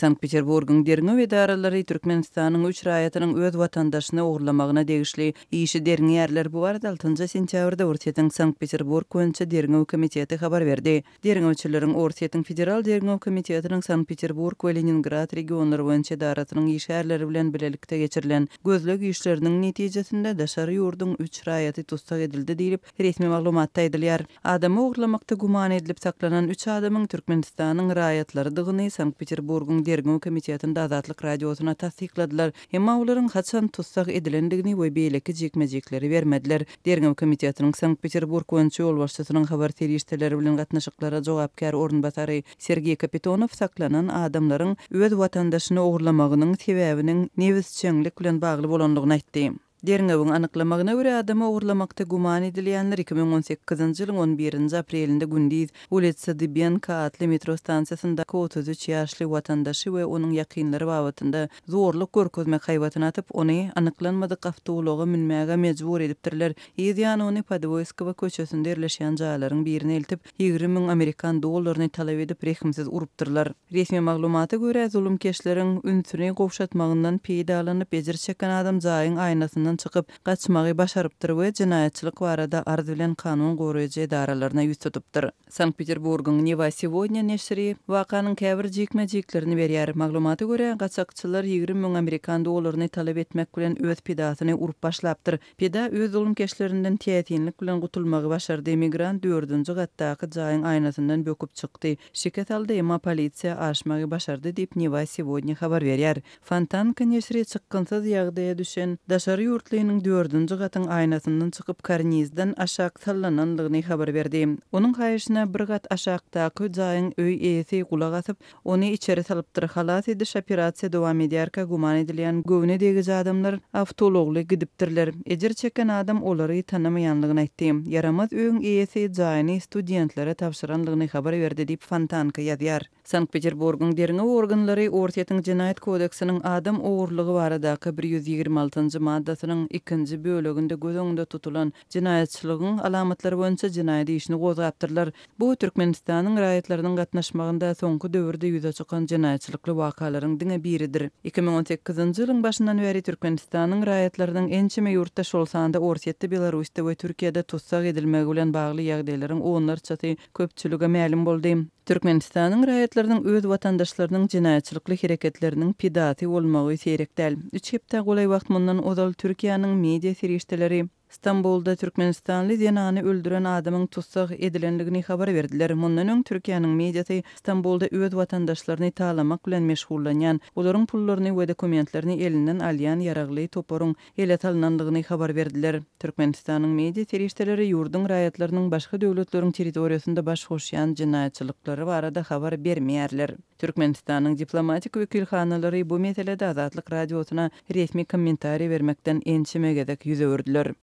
Sankt-Peterburgyň derňew edaralary Türkmenistanyň üç raýatynyň öz watandaşyny ogurlamagyna degişli işi derňeýärler. Bu barada altynjy sentýabrda Orsýetiň Sankt-Peterburg boýunça derňew komiteti habar berdi. Derňewçileriň Orsýetiň Federal derňew komitetiniň Sankt-Peterburg we Leningrad regionlary boýunça edarasynyň işgärleri bilen bilelikde geçirilen gözleg işleriniň netijesinde daşary ýurduň üç raýaty tussag edildi diýlip, resmi maglumatda aýdylýar. Adamy ogurlamakda güman edilip saklanan üç adamyň Türkmenistanyň raýatlarydygyny Sankt-Peterburgyň Derňew komitetinde Azatlyk Radiosyna tassykladylar. Emma olaryň haçan tussag edilendigini we beýleki jikme-jikleri bermediler. Derňew komitetiniň Sankt-Peterburg boýunça ýolbaşçysynyň habar serişdeleri bilen gatnaşyklara jogapkär orunbasary Sergeý Kapitonow saklanan adamlaryň öz watandaşyny ogurlamagynyň sebäbiniň nebisjeňlik bilen bagly bolandygyny aýtdy. Derňewiň anyklamagyna görä, adamy ogurlamakda güman edilýänler 2018-nji ýylyň on birinji aprelinde gündiz Ulitsa Dybenko atly metro stansiýasyndaky 33 ýaşly watandaşy we onuň ýakynlary babatynda zorluk görkezmek haýbatyny atyp, ony anyklanmadyk awtoulaga münmäge mejbur edipdirler. Yz ýany ony Podwoýskowa köçesinde ýerleşýän jaýlaryň birine eltip, 20 müň amerikan dollaryny talap edip, rehimsiz urupdyrlar. Resmi maglumata görä, zulumkeşleriň ünsüni gowşatmagyndan peýdalanyp, ejir çeken adam jaýyň aýnasyndan çykyp, gaçmagy başarypdyr we jenaýatçylyk barada arz bilen kanun goraýjy edaralaryna ýüz tutupdyr. Sankt-Peterburgyň Newa Segodnýa neşiri wakanyň käbir jikme-jiklerini berýär. Maglumata görä, gaçakçylar 20 müň amerikan dollaryny talap etmek bilen öz pidasyny urup başlapdyr. Pida öz zulumkeşlerinden täsinlik bilen gutulmagy başardy, migrant dördünji gatdaky jaýyň aýnasyndan böküp çykdy, şikes aldy, emma polisiýa aşmagy başardy diýip, Newa Segodnýa habar berýär. Fontanka neşiri çykgynsyz ýagdaýa düşen daşary ýurtlynyň dördünji gatyň aýnasyndan çykyp, karnizden aşak sallanandygyny habar berdi. Onuň haýyşyna bir gat aşakdaky jaýyň öý eýesi gulak asyp, Ony içeri salypdyr. Halas ediş operasiýa dowam edýärkä güman edilýän göwne degiji adamlar awtoulagly gidipdirler. Ejir çeken adam olary tanamaýanlygyny aýtdy. Ýaramaz öýüň eýesi jaýyny studentlere tabşyranlygyny habar berdi diýip, Fontanka ýazýar. Sankt-Peterburgyň derňew organlary Orsýetiň Jenaýat kodeksiniň adam ogurlygy baradaky 126-njy maddasynyň ikinji böleginde göz öňünde tutulan jenaýatçylygyň alamatlary boýunça jenaýat işini gozgapdyrlar. Bu Türkmenistanyň raýatlarynyň gatnaşmagynda soňky döwürde ýüze çykan jenaýatçylykly wakalaryň diňe biridir. 2018-nji ýylyň başyndan bäri Türkmenistanyň raýatlarynyň ençeme ýurtda, şol sanda Orsýetde, Belarusda we Türkiýede tussag edilmegi bilen bagly ýagdaýlaryň onlarçasy köpçülige mälim boldy. Türkmenistanyň raýatlarynyň öz watandaşlarynyň jenaýatçylykly hereketleriniň pidasy bolmagy seýrek däl. Üç hepdä golaý wagt mundan ozal Türkiýäniň media serişdeleri, Stambulda türkmenistanly zenany öldüren adamyň tussag edilendigini habar berdiler. Mundan öň Türkiýäniň mediasy Stambulda öz watandaşlaryny talamak bilen meşgullanýan, olaryň pullaryny we dokumentlerini elinden alýan ýaragly toparyň ele salnandygyny habar berdiler. Türkmenistanyň media serişdeleri ýurduň raýatlarynyň başga döwletleriň territoriýasynda baş goşýan jenaýatçylyklary barada habar bermeýärler. Türkmenistanyň diplomatik wekilhanalary bu meselede Azatlyk Radiosyna resmi kommentariý bermekden ençeme gezek ýüz öwürdiler.